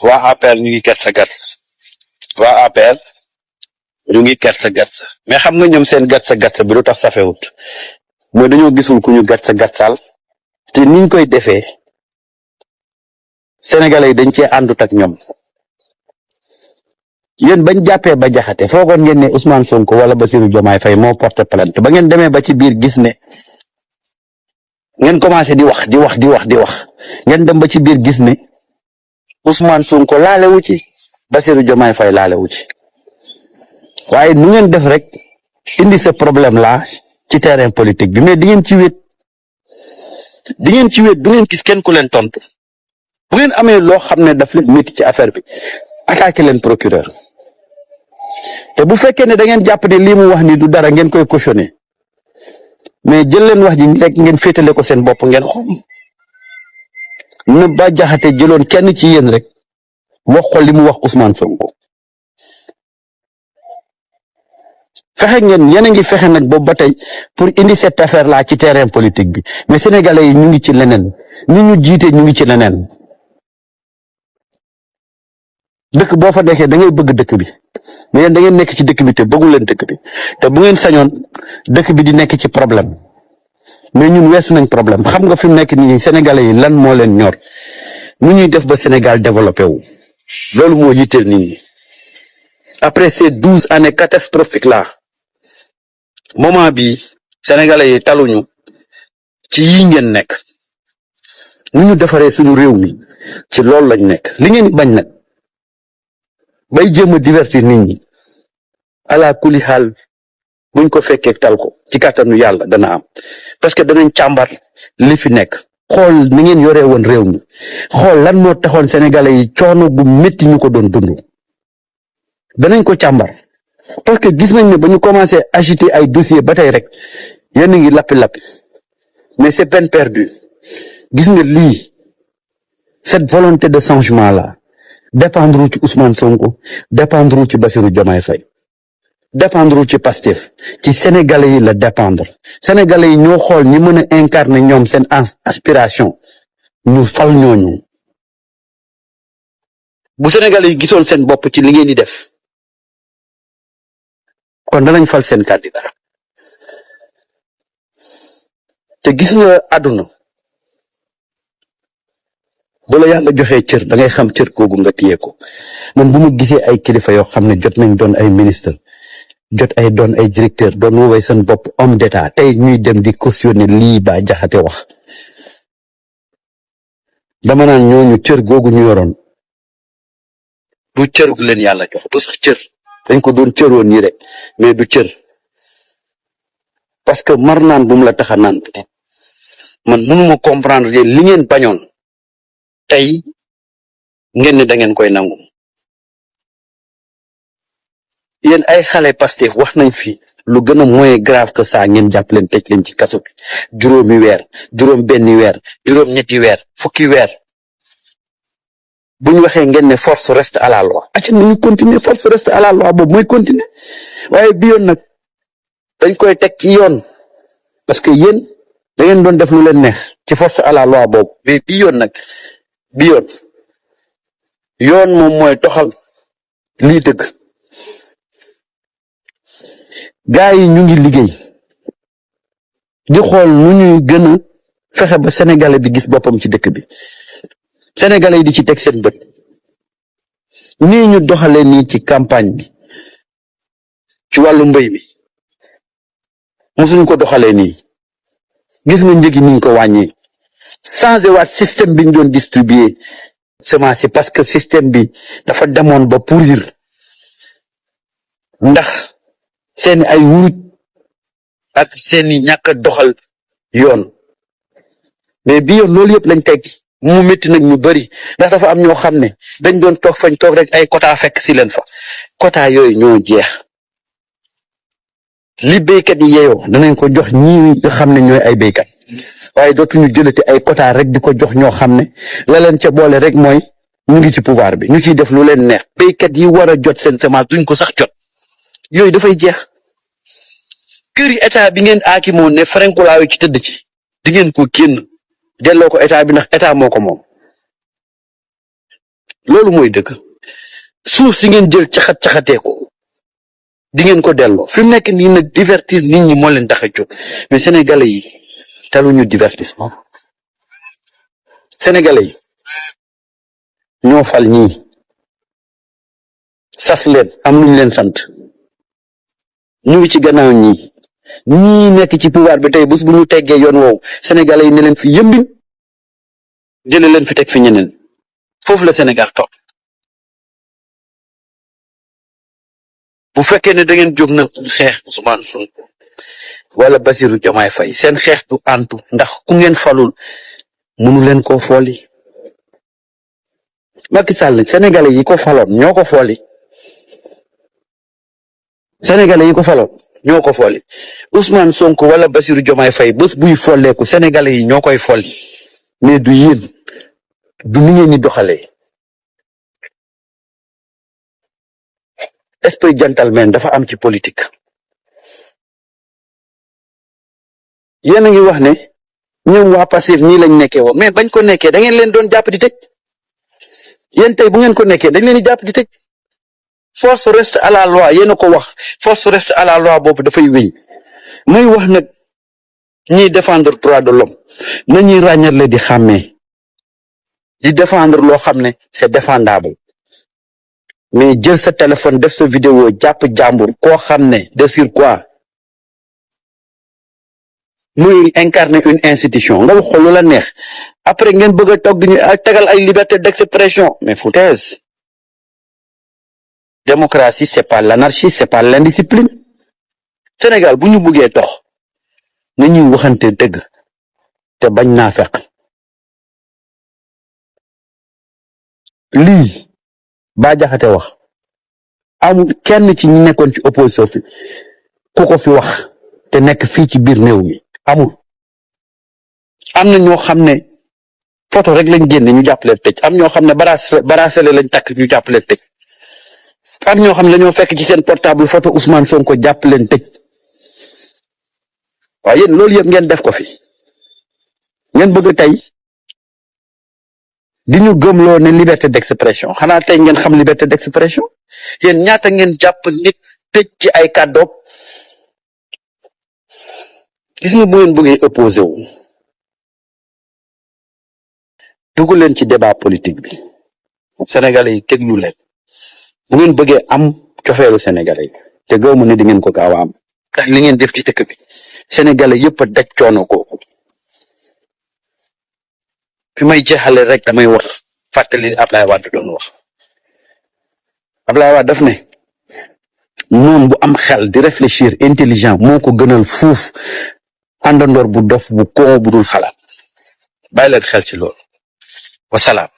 waa APR ñu ngi gerte gerte waa APR ñu ngi gerte gerte mais xam nga ñoom seen gerte gerte bi lu tax safewut mooy dañoo gisul ku ñu gerte gertaal te niñ koy defee sénégalais yi dañ cee àndut ak ñoom. yéen bañ jàppee ba jaxate foogoon ngeen ne Ousmane Sonko wala Bassirou Diomaye Faye moo porté plainte ba ngeen demee ba ci biir gis ne ngeen commencé di wax ngeen dem ba ci biir gis ne Ousmane Sonko laalewu ci Bassirou Diomaye Faye laalewu ci waaye nu ngeen def rek indi ce problème là ci terrain politique bi mais di ngeen ci wét du ngeen gis kenn ku leen tontu bu ngeen amee loo xam ne daf leen métti ci affaire bi attaqué leen procureur te bu fekkee ne da ngeen jàpp ne lii mu wax ni du dara ngeen koy cautionné mais jël leen wax ji rek ngeen féetale ko seen bopp ngeen xool na ba jaxate jëloon kenn ci yéen rek wax ko li mu wax Ousmane Sonko fexe ngeen yéen a ngi fexe nag boobu ba tey pour indi cette affaire là ci terrain politique bi mais sénégalais yi ñu ngi ci leneen ni ñu jiite ñu ngi ci leneen dëkk boo fa nekkee da ngay bëgg dëkk bi mais yéen da ngeen nekk ci dëkk bi te bëggul leen dëkk bi te bu ngeen sañoon dëkk bi di nekk ci problème mais ñun weesu nañ problème xam nga fi mu nekk nii sénégalais yi lan moo leen ñor nu ñuy def ba Sénégal développé wu loolu moo yitteel nit ñi après ces 12 années catastrophiques là moment bi sénégalais yi taluñu ci yi ngeen nekk nu ñu defaree suñu réew mi ci loolu lañ nekk li ngeen bañ nag bay jéem a divertir nit ñi ala kuli xaal buñ ko fekkee tal ko ci kàttanu yàlla dana am parce que danañ càmbar li fi nekk xool ni ngeen yoree woon réew mi xool lan moo taxoon sénégalais yi coono gu métti ñu ko doon dund danañ ko càmbar parce que gis nañ ne ba ñu commencé agiter ay dossier ba tey rek yéen a ngi lappi-lappi mais c'est peine perdue gis nga lii cette volonté de changement là dépendre ci Ousmane Sonko dépendre ci Bassirou Diomaye Faye dépendre ci Pastef ci sénégalais yi la dépendre sénégalais yi ñoo xool ñi mën a incarner ñoom seen aspiration ñu fal ñooñu bu sénégalais yi gisoon seen bopp ci li ngeen di def kon danañ fal seen candidat te gis nga àdduna bu la yàlla joxee cër da ngay xam cër googu nga téye ko man bu ma gisee ay kilifa yoo xam ne jot nañ doon ay ministre jot ay doon ay directeur doon woowee seen bopp homme d'état tey ñuy dem di cautionner lii ba jaxate wax dama naan ñooñu cër googu ñu yoroon du cër gu leen yàlla jox du sax cër dañ ko doon cëroon nii rek mais du cër parce que mar naan bu mu la tax a naan man mënuma comprendre yéen li ngeen bañoon tey ngeen ne da ngeen koy nangu yéen ay xale Pastef wax nañ fi lu gën a moins grave que ça ngeen jàpp leen tëj leen ci kaso bi juróomi weer juróom benni weer juróom ñetti weer fukki weer bu ñu waxee ngeen ne force reste à la loi acca nañu continuer force reste à la loi boobu mooy continuer waaye bi yoon nag dañ koy teg ci yoon parce que yéen da ngeen doon def lu leen neex ci force à la loi boobu mais bi yoon nag bi yoon moom mooy toxal lii dëgg gaa yi ñu ngi liggéey di xool nu ñuy gën a fexe ba sénégalais bi gis boppam ci dëkk bi sénégalais yi di ci teg seen bët nii ñu doxalee nii ci campagne bi ci wàllu mbéy mi mosuñ ko doxalee nii gis nga njëgi niñ ko wàññee changé waat système bi ñu doon distribuer semence yi parce que système bi dafa demoon ba pourrir ndax seeni ay wuruj ak seeni ñàkk a doxal yoon mais bi yoon loolu yëpp lañ teg mu métti nag ñu bari ndax dafa am ñoo xam ne dañ doon toog fañ toog rek ay quota fekk si leen fa quota yooyu ñoo jeex li béykat yi yeyoo danañ ko jox ñi nga xam ne ñooy ay béykat waaye dootuñu jëlati ay quota rek di ko jox ñoo xam ne la leen ca boole rek mooy ñu ngi ci pouvoir bi ñu ciy def lu leen neex béykat yi war a jot seen semence duñ ko sax jot yooyu dafay jeex kër yi état bi ngeen aaki moo ne frankulaayu ci tëdd ci di ngeen ko génn delloo ko état bi ndax état moo ko moom loolu mooy dëgg. suuf si ngeen jël caxatee ko di ngeen ko delloo fi mu nekk nii nag divertir nit ñi moo leen tax a jóg mais sénégalais yi taluñu divertissement. sénégalais yi ñoo fal ñii sas leen am luñ leen sant ñu ngi ci gannaaw ñii nekk ci pouvoir bi tey bés bu ñu teggee yoon woowu sénégalais yi ne leen fi yëmbin jële leen fi teg fi ñeneen foofu la Sénégal topp. bu fekkee ne da ngeen jóg na xeex Ousmane Sonko wala Bassirou Diomaye Faye seen xeex du antu ndax ku ngeen falul mënu leen koo fooli. Macky Sall sénégalais yi ko faloon ñoo ko fooli. sénégalais yi ko faloon ñoo ko fooli Ousmane Sonko wala Bassirou Diomaye Faye bés buy folleeku sénégalais yi ñoo koy folli mais du yéen du ni ngeen ni doxalee. esprit gentleman dafa am ci politique. yéen a ngi wax ne ñoom waa Pastef nii lañ nekkee woon mais bañ ko nekkee da ngeen leen doon jàpp di tëj. yéen tey bu ngeen ko nekkee dañ leen di jàpp di tëj. force reste à la loi yéen a ko wax force reste à la loi boobu dafay wéy muy wax nag ñiy défendre droit de l'homme nañuy ràññale di xàmmee di défendre loo xam ne c'est défendable mais jël sa téléphone def sa vidéo jàpp jàmbur koo xam ne de sur quoi muy incarner une institution nga wax ko lu la neex après ngeen bëgg a toog di tegal ay liberté d'expression mais foutaise. démocratie c'est pas l'anarchie c'est pas l'indiscipline. Sénégal bu ñu buggee dox nañuy waxante dëgg te bañ naa fekk lii Bah Diakhaté wax amul kenn ci ñi nekkoon ci opposition fi ku ko fi wax te nekk fii ci biir réew mi amul. am na ñoo xam ne photo rek lañ génne ñu jàpp leen tëj am ñoo xam ne bracelet lañ takk ñu jàpp leen tëj am ñoo xam ne dañoo fekk ci seen portable photo Ousmane Sonko jàpp leen tëj. waaw yéen loolu yëpp ngeen def ko fi ngeen bëgg tey di ñu gëmloo ne liberté d'expression xanaa tey ngeen xam liberté d'expression yéen ñaata ngeen jàpp nit tëj ci ay kàddoom. gis nga bu ngeen bëggee opposé wu dugg leen ci débat politique bi sénégalais yi teglu leen bu ngeen bëggee am cofeelu sénégalais yi te gëw ma ne di ngeen ko gaaw a am ndax li ngeen def ci dëkk bi sénégalais yëpp a daj coono kooku. fi may jeexale rek damay wax fàttali Ablaye Wade doon wax Ablaye Wade daf ne noonu bu am xel di réfléchir intelligent moo ko gënal fuuf àndandoor bu dof bu koo bu dul xalaat bàyyi leen xel ci loolu wasalaam.